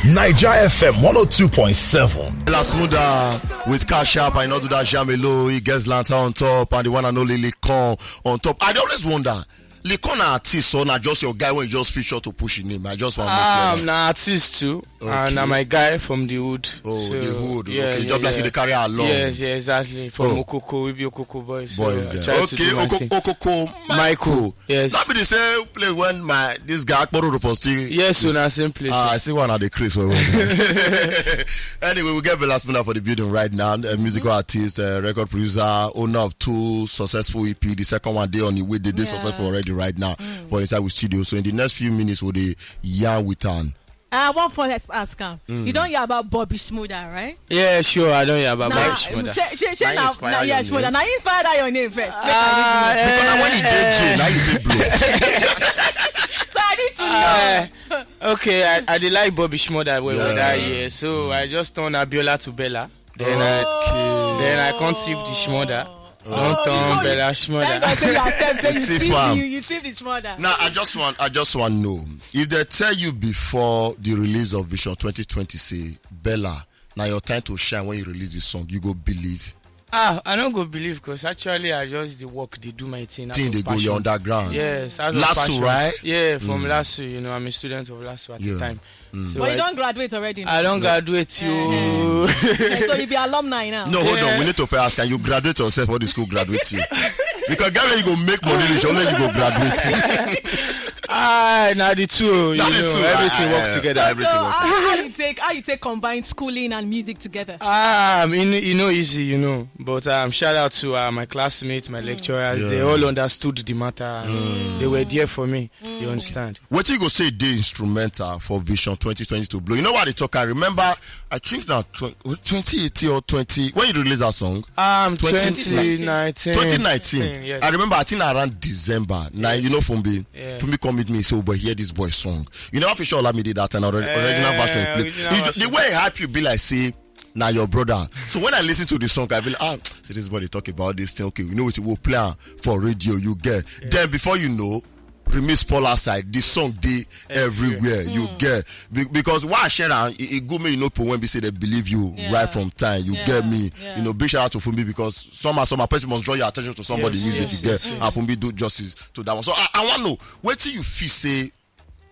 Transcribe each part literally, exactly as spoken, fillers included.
Niger F M one oh two point seven. Lasmuda with Cash App, I know that Jamelo, he gets Lanta on top, and the one and only Licon on top. I always wonder, Licon na artist, so na just your guy when you just feature to push his name. I just want to make Ah, clear. na artist too, and na Okay. my guy from the hood. Oh, So, the hood. Yeah, Okay, yeah, just like yeah. the carry along. Yes, yeah, exactly. From Oh. Okoko, we be Okoko boys. So Boys I there. try to do Okay, my Oko- thing. Okoko, Michael, Michael. Yes. That be the same place when my this guy Akporo for still. Yes, so na same place. Ah, I see one at the Chris. Well, well. Anyway, we get Velas Muna for the building right now. A musical artist, a record producer, owner of two successful E P. The second one day on the way, they did Yeah. successful already right now for inside with studio. So in the next few minutes, we'll be yarn with an. I want first ask am. You don hear about Bobby Smuda, right? Yeah, sure. I don't hear about Na Bobby Shmurda. Shey shey shey Na na inspire na your yes name. na na inspire that your name first. Make I Ah, read you. Because na when he eh, did jail, now you take blow. So I need to know. Eh, okay, I, I dey like Bobby Shmurda well well Yeah. that year, so I just turn Abiola to Bella. Then I Okay. then I can't see the Shmurda. Don't Oh, turn so you- Bella Thank Shmurda. God say you accept say you It's see fam. you you see the Shmurda. Now I just want I just want to know if they tell you before the release of Vision twenty twenty say Bella, now your time to shine when you release this song, you go believe. Ah, I don't go believe because actually I just the work they do my thing. Out Thing of they go passion. Your underground. Yes, out of Lasso, passion. Right? Yeah, from Lasso, you know, I'm a student of Lasso at Yeah. the time. So But you I, don't graduate already. I don't graduate you. So you be alumni now. No, hold on. Yeah. We need to first ask. Can you graduate yourself or the school graduate you? Because guy, when you go make money, reach only you go graduate. Ah, now the two, you Now know, the two, everything ah, works ah, together. everything So works. how, how you take how you take combine schooling and music together? Ah, um, you know, you know, easy, you know. But um, shout out to uh, my classmates, my lecturers. They Yeah. All understood the matter. And They were there for me. You understand? What you go say they instrumental for Vision twenty twenty to blow. You know what they talk? I remember, I think now twenty eighteen or twenty when you release that song. Um, Twenty- twenty nineteen. twenty nineteen. Yes. I remember, I think around December. Now you know Fumbi. Yeah. Fumbi come with me. So, but hear this boy song. You never picture Olamide that time. Or, original Eh, version play. original He ju- version. The way I hype you be like say, now your brother. So when I listen to the song, I be like, ah, see this boy they talk about this thing. Okay, we know what we will play am for radio. You get. Then before you know, remix fall outside. The song they everywhere. You get. Be- because why I share am, it, it go me you know when be say they believe you Yeah. Right from time. You Yeah, get me. yeah. You know, big shout out to Fumbi because somehow somehow person must draw your attention to somebody Yes, music. yes, You get. Yes, yes. And Fumbi do justice to that one. So I, I want to know what do you feel say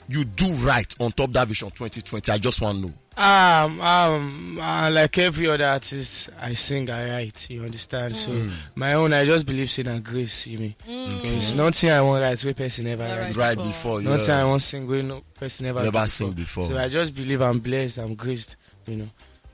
you do right on top that Vision twenty twenty. I just want to know. Um, um, uh, like every other artist, I sing, I write. You understand? So my own, I just believe in a grace. You mean? There's nothing I won't write where person never Never write. write. Right before, yeah. Nothing I won't sing where no person never Never do sing before. Before. So I just believe I'm blessed, I'm graced. You know.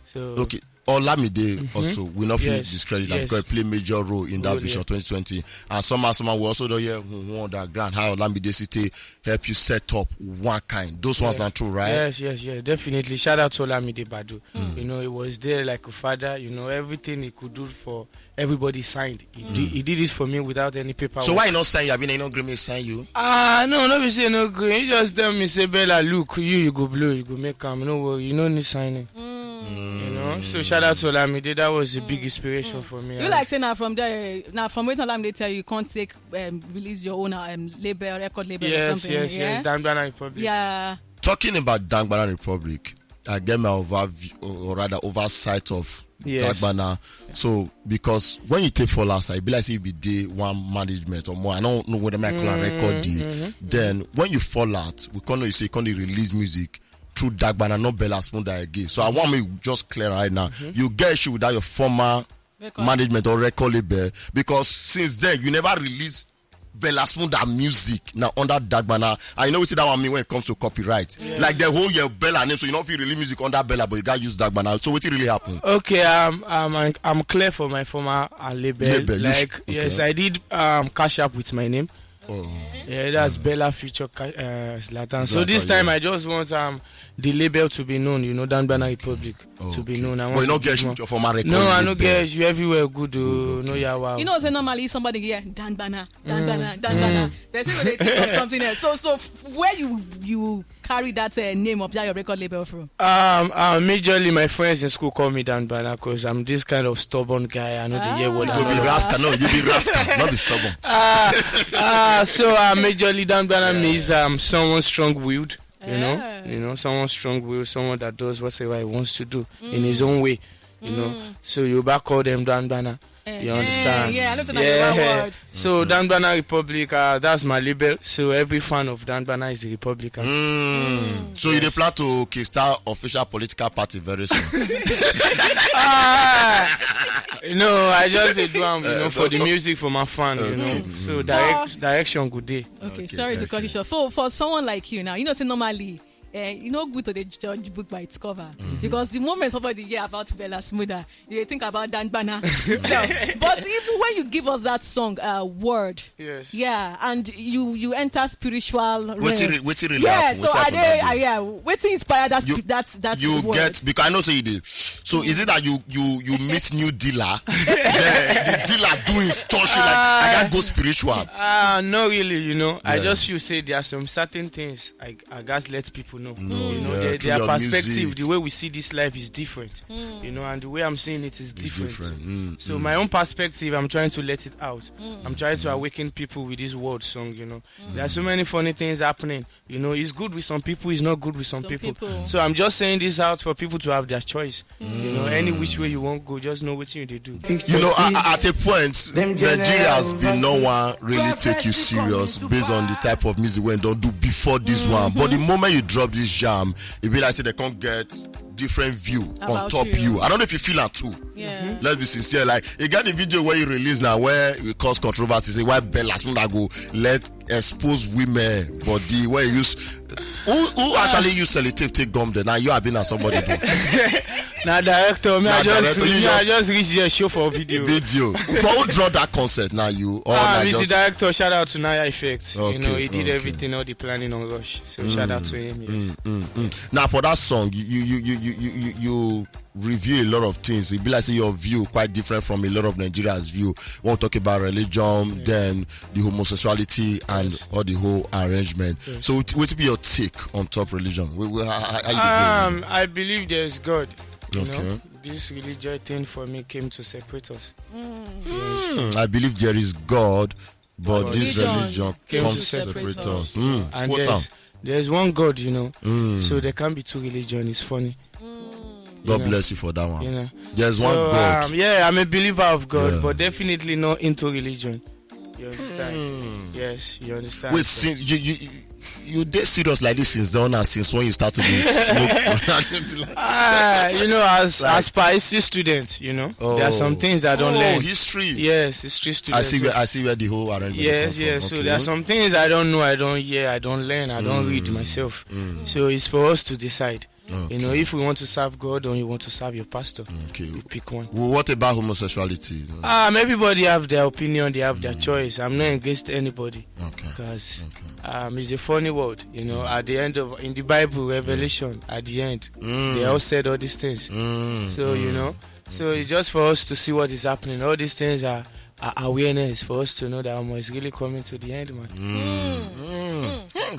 So Okay. Olamide also we not feel Yes, discredit yes. Because he play major role in that Role, Vision yeah. twenty twenty, and somehow somehow we also don't hear who won that grant. How Olamide City help you set up one kind. Those ones Yeah. are true, right? Yes, yes, yes, definitely. Shout out to Olamide Badu. You know, he was there like a father. You know, everything he could do for everybody signed. He, did, he did this for me without any paperwork. So why you not sign you? I mean, you not agree me sign you. Ah, no, no, be say no green. He just tell me say, Bella, look, you, you go blow, you go make am. No worry, you no need signing. You know, so shout out to Olamide. That was a big inspiration for me. You like say now from there now from when Olamide tell you you can't take um, release your own um, label record label or Yes, something. yes, yeah? yes. Dangbana Republic. Yeah. Talking about Dangbana Republic, I get my overview, or rather oversight of Yes. Dangbana. So because when you take fall outside, be like say you be day one management or more. I don't know whether my call record the. Then when you fall out, we can't know you say you can't release music through Dangbana, not Bella Smunda again. So I want me just clear right now. You get issue with that your former Record. Management or record label because since then you never release Bella Smunda music now under Dangbana. And you know what that one mean when it comes to copyright. Like the whole year Bella name, so you don't feel release music under Bella, but you got use Dangbana. So what really happened? Okay, um, um, I'm, I'm clear for my former uh, label. Label, you Like, sh- yes, okay. I did um, Cash App with my name. Oh. Yeah, that's Bella feature Ca- uh, Zlatan. So Zlatan, this time yeah. I just want um the label to be known, you know, Dangbana Republic to be Okay. known. I But want you to not get give you one- for my record. No, I you no dey- get you everywhere good. Oh, Good, no, okay. yeah, wow. You know, say normally somebody here, Dangbana, Dangbana, Dangbana. Person will they think of something else. So, so f- where you you carry that uh, name of that your record label from? Um, uh, majorly my friends in school call me Dangbana because I'm this kind of stubborn guy. I know the year what You I go be know. rascal, no, you be rascal, not be stubborn. Ah, so uh, majorly Dangbana means um someone strong-willed. you know, you know, someone strong will, someone that does whatever he wants to do in his own way, you know. So you back call them Dangbana. You understand? Yeah, I know that. Yeah. So Dangbana Republic, uh, that's my label. So every fan of Dangbana is a Republican. So you dey plan to kickstart official political party very soon? No, I just dey do am, you know, for the music, for my fan, you know. So direct direction go dey. Okay, sorry to cut you short. For for someone like you now, you know, say normally, eh, you know, good to dey judge book by its cover, because the moment somebody hear about Bella Smuda, you dey think about Dangbana. So, but even when you give us that song, uh, word, yes, yeah, and you you enter spiritual realm. Wetin re- wetin really happen? Wetin happen that day? Yeah, wetin inspire that that that you word? Get, because I know say you dey. So is it that you you you meet new dealer? The, the dealer do his touch you like, "I gotta go spiritual." Ah, no, really, you know. I just feel say there are some certain things I I gats let people know. You know, their perspective, the way we see this life is different. You know, and the way I'm seeing it is different. So my own perspective, I'm trying to let it out. I'm trying to awaken people with this word song. You know, there are so many funny things happening. You know, it's good with some people, it's not good with some people. So I'm just saying this out for people to have their choice. You know, any which way you want go, just know what you dey do. You know, at, at a point, Nigeria has been no one really take you serious based on the type of music wey you don do before this one. But the moment you drop this jam, e be like say they can't get different view on top you. I don't know if you feel that too. Yeah. Let's be sincere. Like, you got the video where you release now where it cause controversy. Say why Bella Smuda go let expose women body where you use who who actually use sellotape take gum there? Now you have been at somebody though. Now director, me I just me I just reach there show for video. Video. For who draw that concept now you? Ah, he's the director. Shout out to Naya Effect. You know, he did everything, all the planning on Rush. So shout out to him. Yes. Now for that song, you you you you you you, you reveal a lot of things. It be like say your view quite different from a lot of Nigeria's view. We won't talk about religion, then the homosexuality and all the whole arrangement. So what, what be your take on top religion? We, we, how, how, how you dey view it? I believe there is God. You know, this religion thing for me came to separate us. Hmm, I believe there is God, but this religion comes to separate us. And quote am. There's one God, you know. So there can't be two religion. It's funny. God bless you for that one. There's one God. Um, yeah, I'm a believer of God, but definitely not into religion. You understand? Yes, you understand. Wait, since you you you dey serious like this since then, since when you start to be smoke? Ah, you know, as as per history student, you know, there are some things I don't learn. History. Yes, history student. I see where I see where the whole arrangement. Yes, yes. So there are some things I don't know, I don't hear, I don't learn, I don't read myself. So it's for us to decide. You know, if we want to serve God or you want to serve your pastor, you pick one. Well, what about homosexuality? Um, everybody have their opinion, they have their choice. I'm not against anybody. Okay. Because um, it's a funny word, you know. At the end of in the Bible, Revelation, at the end, they all said all these things. So you know, so it's just for us to see what is happening. All these things are, are awareness for us to know that Omo is really coming to the end, man.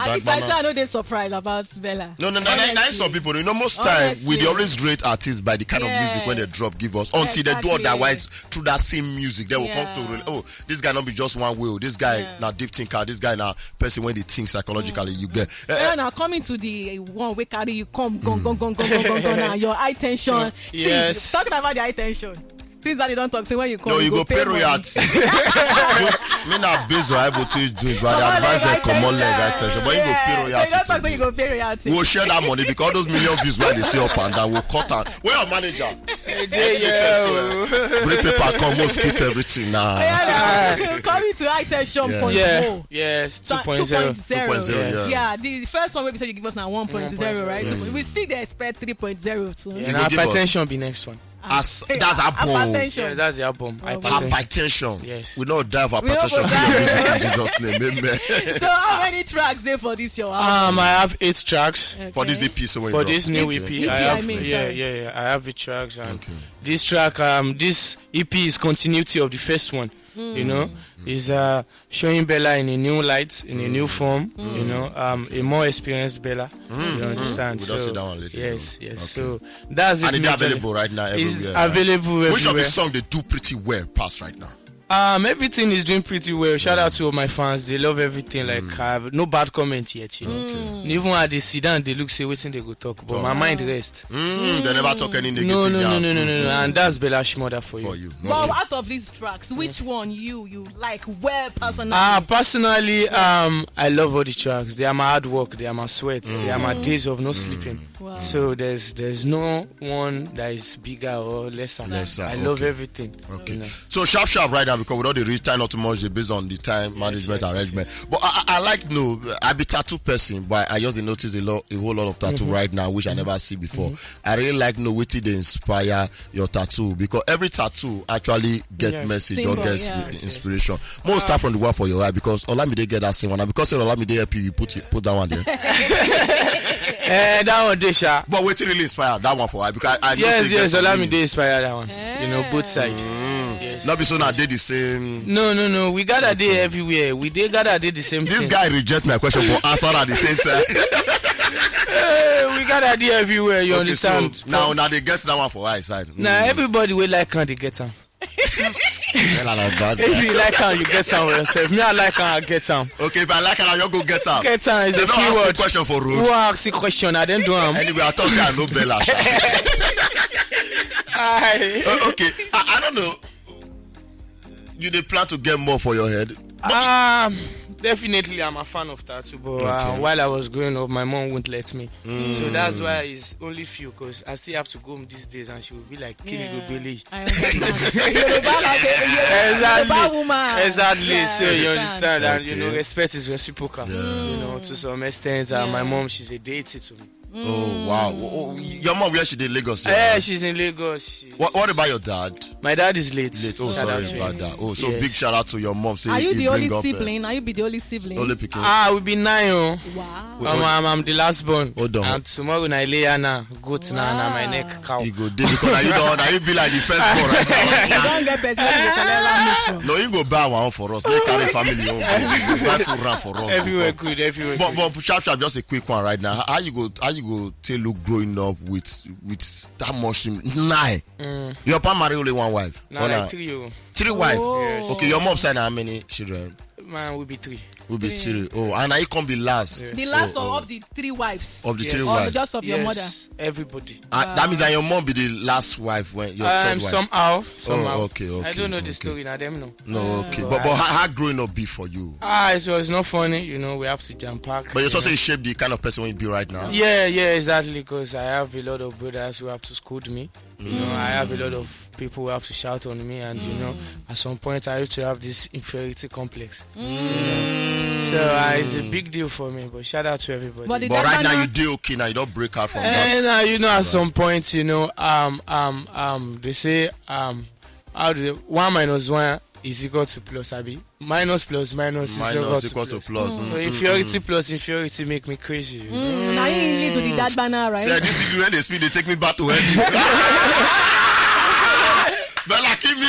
At least I say I know they surprised about Bella. No, no, no, no, no, some people, you know, most time we dey always rate artists by the kind of music when they drop give us. Until they do otherwise through that same music, they will come to real. Oh, this guy not be just one way. Oh, this guy now deep thinker. This guy now person when they think psychologically, you get. Eh, now coming to the one we carry you come, gone, gone, gone, gone, gone, gone, gone, now your high tension. Yes. Talking about the high tension. Since that you don't talk, say when you come, no, you go pay royalty. Me na based on able to do it, but I advise them come on like that tension. But you go pay royalty. You don't talk, say you go pay royalty. We'll share that money because all those million views where they see up and down, we'll cut out. Where your manager? Hey, there, yeah. Bring paper, come, we'll split everything now. Coming to high tension point four. Yes, two point zero. Two point zero, yeah. Yeah, the first one we said you give us now one point zero, right? We still dey expect three point zero soon. Yeah, now hypertension be next one. As that's album. Hypertension. Yeah, that's the album. Hypertension. Hypertension. Yes. We don't die of hypertension to your music in Jesus' name. Amen. So how many tracks there for this your album? Um, I have eight tracks. Okay. For this E P, so for this new E P, I have, yeah, yeah, yeah, I have eight tracks, and this track, um, this E P is continuity of the first one. You know, is uh showing Bella in a new light, in a new form, you know, um, a more experienced Bella. You understand? We don't see that one lately. Yes, yes. So that's it. And it's available right now everywhere. It's available everywhere. Which of the song they do pretty well pass right now? Um, everything is doing pretty well. Shout out to all my fans. They love everything. Like, uh, no bad comment yet, you know. And even as they sit down, they look, say, "Wetin they go talk?" But my mind rest. Mm, they never talk any negative. No, no, no, yarns. No, no, no, no. And that's Bella Shmurda for you. For you. But Okay. Out of these tracks, which one you you like? Where personally? Ah, personally, um, I love all the tracks. They are my hard work. They are my sweat. They are my days of no sleeping. Wow. So there's there's no one that is bigger or lesser. Lesser, I love okay. Everything. Okay. You know. So sharp, sharp right now because we don't reach time not too much based on the time management arrangement. But I, I I like no, I be tattoo person, but I just dey notice a lot, a whole lot of tattoo right now which I never see before. I really like know wetin dey inspire your tattoo because every tattoo actually get Yes. message or Symbol, get yeah. Inspiration. Most start from the one for your eye because Olamide get that same one. And because say Olamide help you, you put it, put that one there. Eh, that one dey sha. But wetin really inspire that one for eye because I, I know Yes, say e get yes, some Olamide meanings. Inspire that one. You know, both side. Yes. Not be so now they the same. No, no, no. We gather there everywhere. We dey gather there the same This thing. Guy reject my question but answer at the same time. Eh, we gather there everywhere. You Okay, understand? so now now they get that one for eye side. Mm. Now everybody will like am, they get am. Well, I like that. If you like am, you get am for yourself. Me, I like am, I get am. Okay, if I like am, I go get am. Get am is They a don't few ask me words. Question for road. Who ask the question? I don't do am. Anyway, I thought say I know Bella. Aye. Uh, okay, I, I don't know. You dey plan to get more for your head? Um, definitely, I'm a fan of tattoo, but uh, Okay. while I was growing up, my mom wouldn't let me. So that's why it's only few, because I still have to go home these days, and she will be like, "Kí ni Yeah. gbogbo eléyìí?" I understand. Yoruba like a Yoruba woman. Exactly. Yeah, So you I understand, and you know, Okay. respect is reciprocal. You know, to some extent, and my Yeah. mom, she's a deity to me. Oh wow! Oh, oh, your mom where she dey Lagos? Yeah, she's in Lagos. She, What, what about your dad? My dad is late. Late. Oh, Shout sorry out. about that. Oh, so Yes. Big shout out to your mom. Say Are you he the only bring up, uh, sibling? Are you be the only sibling? Only pikin. Ah, we be nine. Oh. Wow. I'm, I'm, I'm the last born. Hold on. And tomorrow na Ileya na goat na na my neck cow. He go dey because now you don't. Now you be like the first born right now. You don't get person wey you go collect ram meat from. No, you go buy one for us. Make carry family own. Go buy food ram for us. Everywhere good, everywhere But good. but sharp sharp, just a quick one right now. How you go how you go take look growing up with with that much sim- nine? Mm. Your pa marry only one wife. Na Or like na three o. Three wife. Oh. Yes. Okay, your mom side how many children? Man, we be three. Will be three. Oh, and I come be last. Yeah. The last Oh, of, oh. Of the three wives. Of the Yes. three Of wives. Just of your Yes, Mother. Everybody. Uh, that means that your mom be the last wife when your third Um, wife. Somehow, somehow. Okay, okay. I don't know the Okay. Story. Now them know. No, okay. But but how, how growing up be for you? Ah, it was not funny. You know, we have to jam pack. But you also shape the kind of person you be right now. Yeah, yeah, exactly. Because I have a lot of brothers who have to scold me. You know, I have a lot of people who have to shout on me, and you know, at some point, I used to have this inferiority complex. So uh, it's a big deal for me. But shout out to everybody. But the But right now Dagana- you dey okay now. You don't break out from And that. uh, you know, at some point, you know, um, um, um, they say, um, how do they, one minus one is equal to plus, abi? Minus plus minus is equal Minus to equals to plus. Plus. So Mm, mm, inferiority mm. Plus inferiority make me crazy. You know? Mm, now you lead to the Dagbana, right? See, this is when they speak, they take me back to where this. Bella, kill me.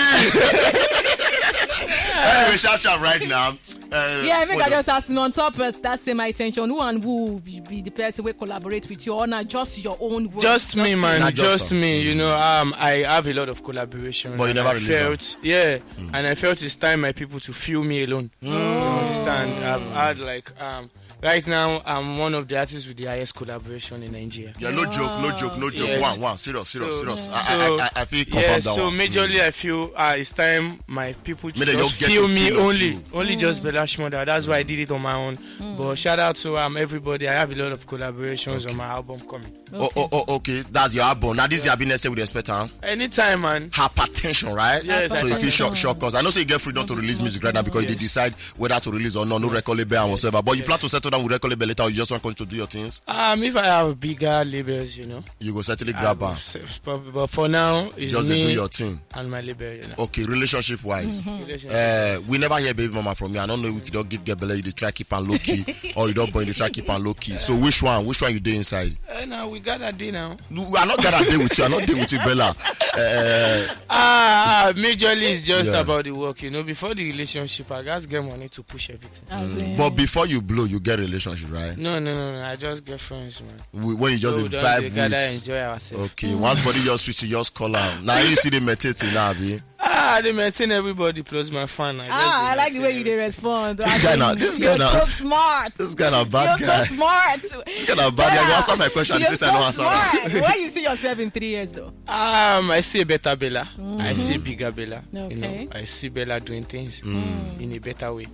Anyway, sharp sharp right now. Uh, Yeah, I make hold I on. Just ask me on top of that same attention. Who and who will be the person we collaborate with you, or not just your own work? Just me, you. man. Not just Just her. me. You know, um, I have a lot of collaboration. But you and never I release them. felt, Yeah, and I felt it's time my people to feel me alone. You understand? I've had like um right now I'm one of the artists with the highest collaboration in Nigeria. Yeah, no joke, no joke, no joke. Yes. One, one, serious, serious, So- serious. so- I, I, I, I feel confirm Yeah, that so one. Majorly, I feel uh, it's time my people to Make the just young get feel to me feel of only, you. Only just Bella Shmurda. That's why I did it on my own. But shout out to um everybody. I have a lot of collaborations on my album coming. Oh, oh, oh, okay. That's your album. Now this year, be next year with expect, huh? Anytime, man. Hypertension, right? Yes, So if you hypertension. shock, shock us, I know say you get freedom to release music right now because you dey decide whether to release or not. No record label and whatever. But you plan to settle down with record label later, or you just want to do your things. Um, if I have bigger labels, you know, You go certainly I grab will am. s- s- But, but for now, it's Just dey me do your thing. And my label, you know. Okay, relationship wise. Relationship. Uh, we never hear baby mama from you. I don't know if you don't give get belle, you dey try keep am low key, or you don't boy, you dey try keep am low key. So which one? Which one you dey inside? Uh, now we got that day now. No, I not gonna deal with you. I not deal with you, Bella. Uh, Ah, ah, majorly it's just Yeah. About the work, you know. Before the relationship, I guys get money to push everything. As in- but before you blow, you get relationship, right? No, no, no, no. I just get friends, man. We- When you just So we dey just vibe dey gather, with. Enjoy ourselves. Okay, once body just switch, you just call am. Now you see the meditate now, abi? Ah, I dey maintain everybody plus my fan. I just Ah, dey I like the way maintain you dey everything. respond. This guy na- this guy You're na- so smart. This guy na bad You're guy. So smart. This guy na bad guy. You answer my question. You're This time so no answer. Smart. Where you see yourself in three years, though? Um, I see a better Bella. I see a bigger Bella. You know, Okay. I see Bella doing things in a better way.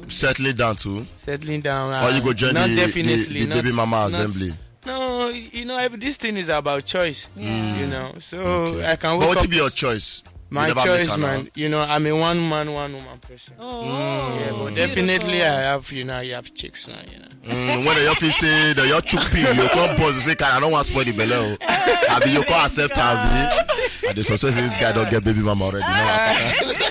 Settling down too. Settling down. Or you go uh, join not the, definitely, the, the not- baby mama not- assembly. No, you know, every- this thing is about choice. You know, so I can But wake what up. Be your choice? You My never make choice, am man. now. You know, I'm a one man, one woman person. Oh, Yeah, but beautiful. Definitely I have, you know, you have chicks now, you know. Mm, when your face say that your chook pee, you come buzz say, "Can I don't want spoil the belly." I be you come accept her. Be. I dey suspect say this guy don't get baby mama already. No,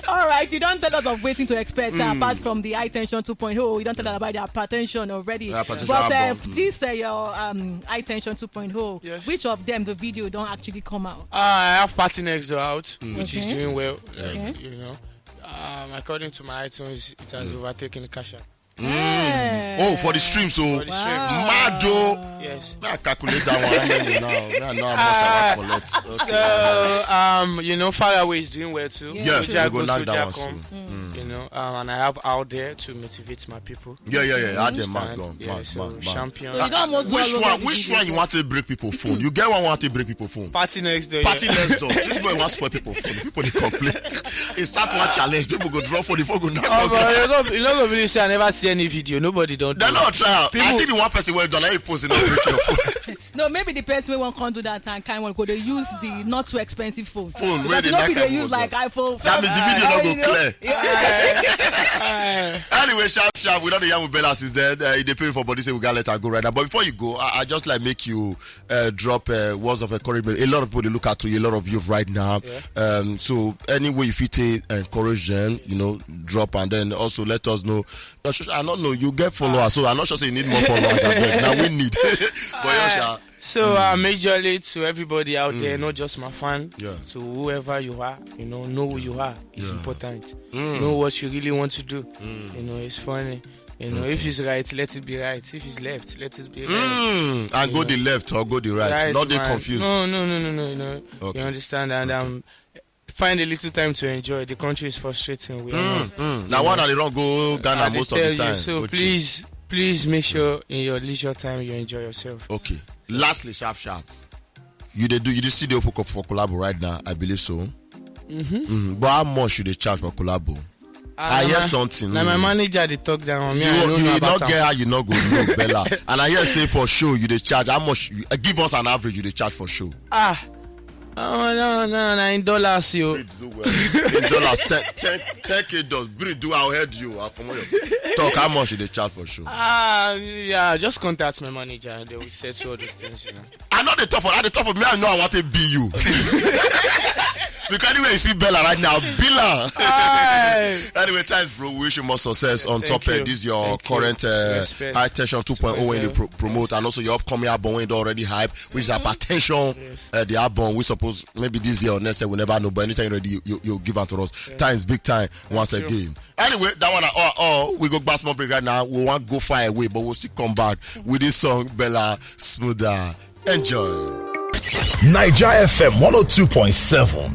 All right, you don't tell us of waiting to expect uh, apart from the high tension two point oh. You don't tell us about the hypertension already. Yeah, hypertension But uh, album. this uh, your um, high tension two point oh. Yes. Which of them the video don't actually come out? Ah, I have Party Next Door out, which is Okay. doing well. Okay. You know, um, according to my iTunes, it has overtaken Cash App. Yeah. Oh, for the stream, so For the stream. mad though. Yes. Now calculate that one. How many now? Now, now how much I collect? Okay. So, um, you know, Far Away is doing well too. Yeah. Yeah, Soja we go Go, knock that Soja one Come, soon. You know, um, and I have Out There to motivate my people. Yeah, yeah, yeah. Add them mad, Understand? gone, Yeah, mad, so mad, mad. champion. So you don't almost Which go one? already Which this one you year. Want to break people phone? You get one want to break people phone. Party Next Door. Party Yeah. Next Door. This boy wants spoil people phone. People dey complain. It's that one challenge. People go drop phone. People go knock. Oh, Knock. but you know, you know, really say I never see any video. Nobody don't. They're do not trying. I People- think the one person wey don like post no break your phone. No, maybe the person wey wan come do that and kind one go dey use the not too expensive phone. Phone wey Because dey you know knock we dey am use go like down. iPhone. That means the video no go You know? clear. Yeah. Anyway, sharp, sharp. We don't hear with Bella since then. Uh, they pay for body say we gotta let her go right now. But before you go, I, I just like make you uh, drop uh, words of encouragement. A lot of people they look at you, a lot of youth right now. Um, so any way you fit to encourage them, you know, drop and then also let us know. I don't know. You get followers, so I'm not sure say you need more followers. Than them. Now we need. But yeah, sha. So uh, majorly to everybody out there, not just my fan, Yeah. to whoever you are, you know, know who you are. It's Yeah. Important. Know what you really want to do. You know, it's funny. You know, if it's right, let it be right. If it's left, let it be left. Mm, and go the left or go the right. Right, Not dey man. Confused. No, no, no, no, no, no. Okay. You understand? And um, find a little time to enjoy. The country is frustrating. We are Mm, not- mm. Now one at the wrong go Ghana I dey most of tell the time. You, so Go chill. Please, please make sure in your leisure time you enjoy yourself. Okay. Lastly, sharp, sharp. You dey do. You dey see the open for collabo right now. I believe so. Mm-hmm. But how much you dey charge for collabo? I hear something. Now my Mm. manager dey talk down on me. You, I don't you know will about not am. Get how you not go know Bella. And I hear say for show you dey charge. How much? You, uh, give us an average. You dey charge for show. Ah, oh, no, no, no, in dollars, yo. Breathe, do well. In dollars, ten, ten, ten k dollars. Breathe, do. I'll head you. I'll come on. Talk how much you dey charge for show. Ah, yeah, just contact my manager. They will settle all those things, you know. I know the top of. I the top of me. I know I want to be you. Because anyway, you see Bella right now, Bella. Aye. Anyway, thanks, bro. We wish you more success on Thank top. Uh, you. This your Thank you. Current uh, Respect. High Tension two point oh when you Respect. Pro- promote, and also your upcoming album when you already hype, which is Hypertension. Uh, the album we suppose maybe this year or next year, we never know. But anytime you're ready, you, you, you give out to us. Thanks, big time once you. Again. Anyway, that one, uh, uh, uh, we go back small break right now. We want go far away, but we'll still come back with this song, Bella Smoother. Enjoy. Niger F M one oh two point seven.